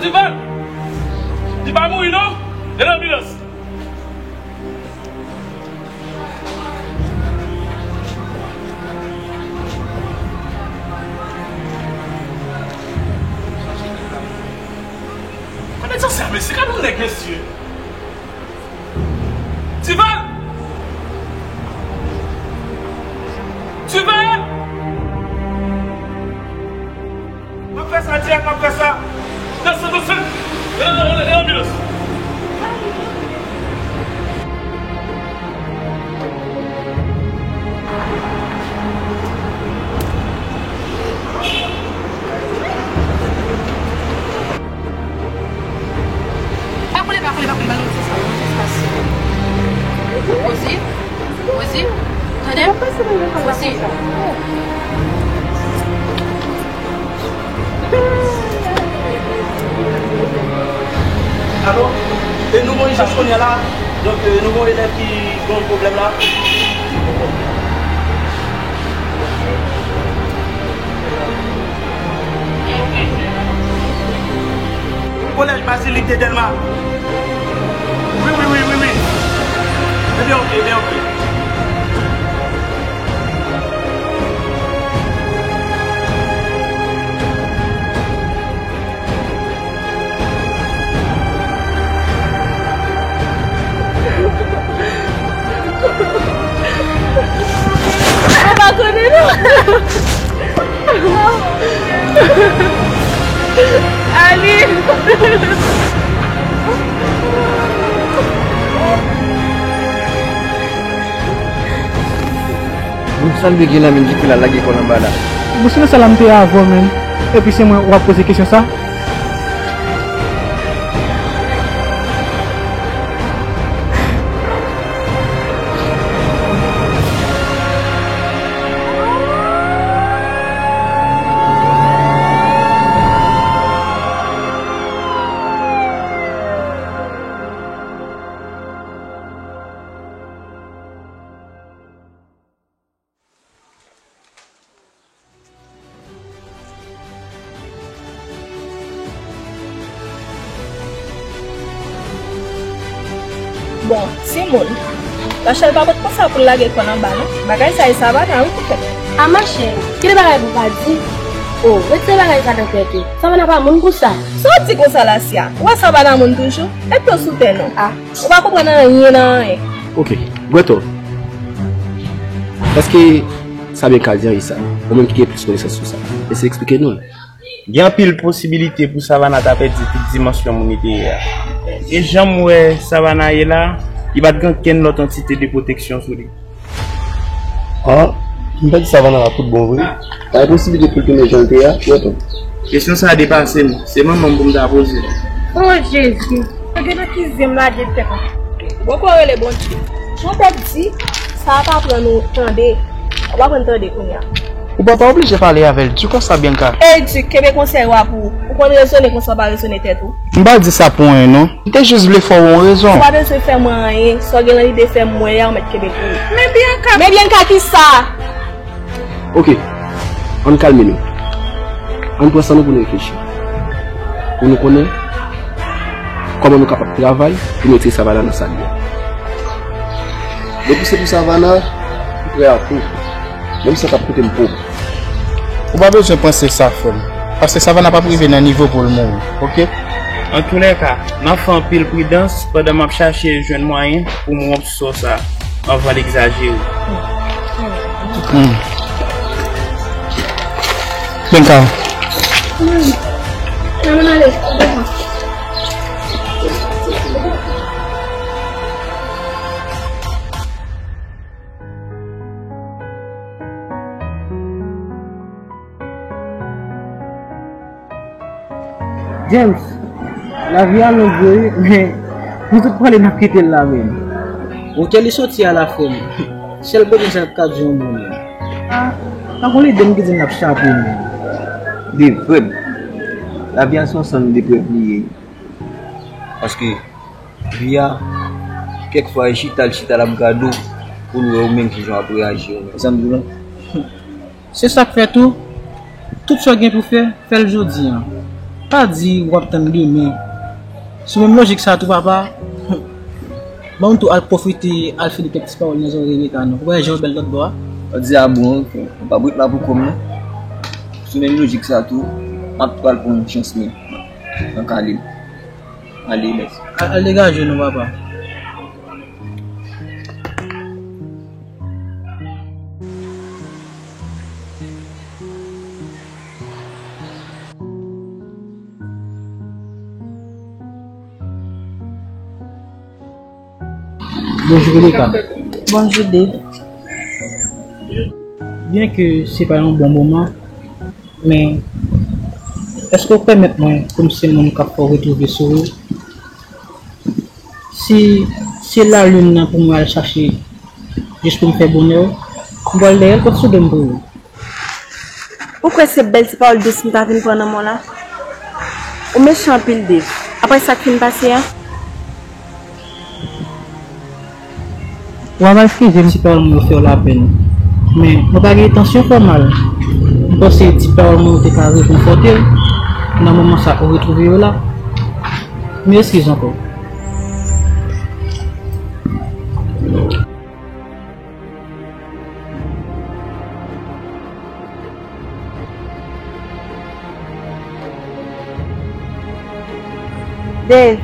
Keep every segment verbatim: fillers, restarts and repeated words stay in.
Divan! Li pa mouri non! Rele anbilans! Gade sa, mesye, gade yon nèg, mesye! Divan! Divan! M ap fè sa, dirèk, m ap fè sa. Nan san san senk, e, e, e, anbilans. Pa koule, pa koule, pa koule, ba nou ti espas, ba nou ti espas. Poze, poze, tande, poze. Alo, e nou gon ijans kounye a la, donk, e, nou gon elèv ki gon pwoblèm la. Kolèj Bazilik de Dèlma. Wi, wi, wi, wi, wi. Ebyen, oke, ebyen, oke. Mwen pa konnen non. Ali. Moun sa l gen nan men l ki fè l al lage kò l anba la. Bon, se nan sa la m te avè w menm. Epi se mwen w ap poze kesyon sa? Bon, timoun, Rachel pa pot konsa pou l lage kò l anba non. Bagay sa e Savannah wi ki fè l. A machè, kite bagay pou w pa di. O, retire bagay sa nan tèt ou. Savannah pa moun pou sa. Sa w di konsa Lasya? Ou wè Savannah moun toujou? Epi w sou tè non. A. Ou pa konprann anyen nan anyen. Oke, Gwètò. Èske Sabien ka dirije sa? Ou menm ki gen plis konesans sou sa. Eseye eksplike nou l. Gen anpil posibilite pou Savannah ta pèdi tout dimansyon moun li te ye a. E jan m wè Savannah ye la, li pa t gen okenn lòt antite de pwoteksyon sou li. Ah, m pèdi Savannah la tout bon vre. Pa gen posiblite pou l tounen jan l te ye a, Gwètò. Kesyon sa a depase m. Se manman m pou m ta poze l. O Jezi! Gade nan ki zen m lage tèt mwen. Ou poko rele Bondye. Jan w te di, sa a pa pran nou tande. Ou pa pran tande kounye a. Ou pa, pa oblije pale avè l. Di konsa, Bianca. Ey, Duc, kenbe konsèy w a pou ou. Ou konn rezone konsa w pa rezone tèt ou. M pa di sa pou anyen, non. M te jis vle fè w yon rezon. Ou pa bezwen fè mwen anyen. Sa w gen nan lide fè m mwen yè, ou mèt kenbe pou ou. Men Bianca! Men Bianca ki sa? Oke, ann kalme nou. Ann pran san nou pou nou reflechi. Pou nou konnen kòman nou kapab travay pou nou retire Savannah nan sa l ye a. Depi se pou Savannah, m prè a tou. Menm si sa t ap koute m po. Ou pa bezwen panse sa, frè m. Paske Savannah p ap rive nan nivo pou l mouri, oke? Antoulèka, m ap fè anpil pridans pandan m ap chache jwenn mwayen pou m wonp sò sa anvan l egzajere. Hmm. Bianca. James, lavi a long vre wi, men nou tout prale n ap kite l la menm. Bon, kè li soti a la frè m. Sèl kote sa k ka di yon moun. Ah, pa gon lide m ki di n ap chape menm. Li vre. Lavi a se yon sann deprèv li ye. Paske vi a, kèk fwa, e chita l chita l ap gade w pou l wè ou menm kijan w ap reyaji ou menm. Sa m di w la. Se sa k fè tou, tout sa w gen pou fè, fè l jodi a. Pa di w ap tann demen. Sou menm lojik sa tou, papa, ban m tou al pwofite al file kèk ti pawòl nan zòrèy Rita non. Ou wè jan l bèl lòt bò a? Ou di a bon, ou pa bout la pou kòm non. Sou menm lojik sa tou, m ap pral pran yon chans mwen nan kale l. Ale, mèsi. Al, al degaje w non, papa. Bonjou, Rebecca. Bonjou, Dave. Byenke se pa yon bon moman, men èske w pèmèt mwen, kòm se moun k ap fè w retwouve souri, si se lalin nan pou mwen al chache jis pou m fè bonè w, m pral dèyè l, kot sou do m pou ou. Ou kwè se bèl ti pawòl dous m ta vin pran nan men w la? Ou mechan anpil, Dave. Apre sa k fin pase a? W ap eskize m si pawòl mwen yo fè w lapenn, men mwen pa gen entansyon fè w mal. M panse ti pawòl mwen yo te ka rekonfòte w nan moman sa ou retwouve yo la. Men eskize ankò. Dave.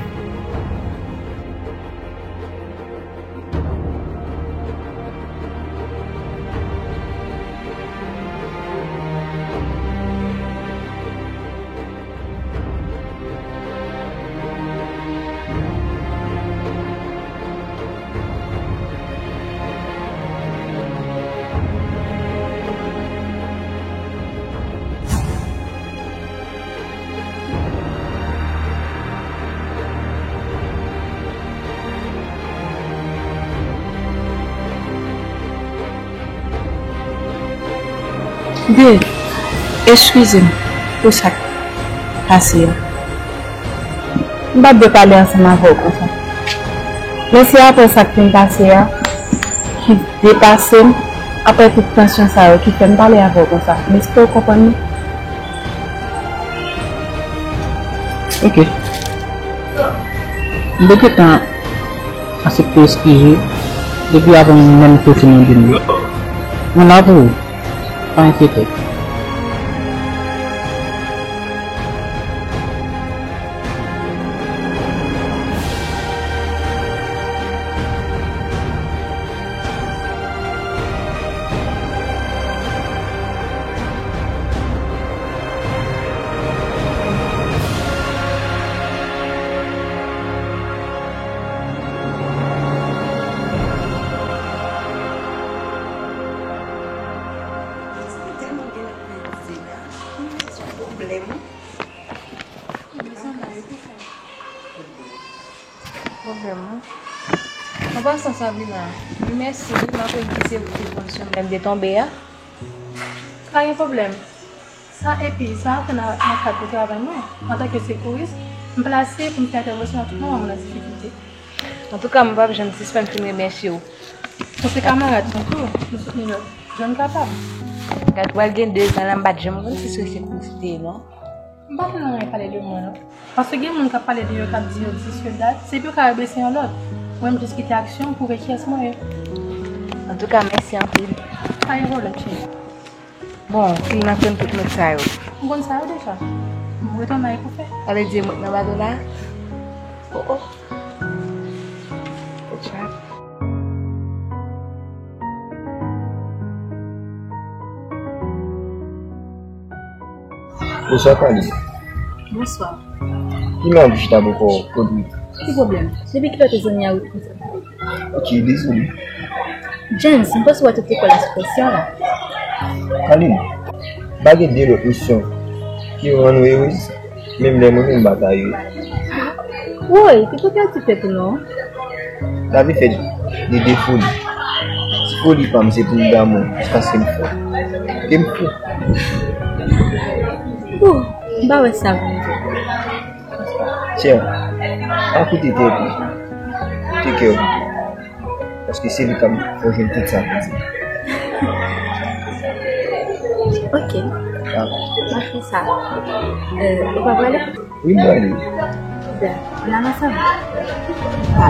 Dave, eskize m pou sa k pase a. M pa t dwe pale ansanm avè w konsa. Men se apre sa k fin pase a ki depase m, apre tout tansyon sa yo ki fè m pale avè w konsa. M espere w konprann mwen. Ok. M te gentan aksepte eskiz ou depi avan w menm pote mande m yo. Mwen la pou ou. Pa enkyete w. Pwoblèm, wi. An pasan, Sabrina, wi, mèsi, wi, m ap di se ou ki te pran swen m lè m te tonbe a. Pa gen pwoblèm. Sa, epi, sa aprann nan kad de travay mwen. Antanke sekouris, m plase pou m fè entèvansyon nan tout moman moun nan difikilte. Antouka, mwen p ap janm sispann fin remèsye w. Nou se kamarad nou tou, nou soutni lòt jan n kapab. Gad, pral gen de zan la, m pa t janm konn si se sekouris ou te ye, non. M pa t nan anyen pale de mwen, non. Paske gen moun k ap pale de yo, k ap di yo di se dat, se pou yo ka rablese yon lòt. Mwen, m jis kite aksyon m pwouve kiyès mwen ye. Antouka, mèsi anpil. Pa gen pwoblèm, cheri. Bon, ki n ap jwenn tout nòt sa yo? M konn sa yo deja. M retounen ak ou fè. Sa vle di mwen k nan bato la? Oh, oh. Podyab. Bonswa, Carline. Bonswa. Ki mèt ou chita bò kò Rodrigue? Ki pwoblèm? Depi kilè w te jwenn Yarit konsa? Ok, dezole. James, m panse w wè tout lekòl la sou presyon la. Carline, m pa gen de lòt misyon ki rann ou erez, menm lè mwen menm m pa ta erez. Woy, te kote w ti tèt ou non? Lavi fèt de de foli. Ti foli pa m se pou m damou jiskaske m fou. E m fou. Ouh, m pa wè sa vre. Chè, pa koute tèt ou. Koute kè w. Paske se li k ap fè w jwenn tout sa pou di. Ok. Mwen fè sa. Euh, ou pa prale? Wi, m prale. Byen. N al ansanm? Pa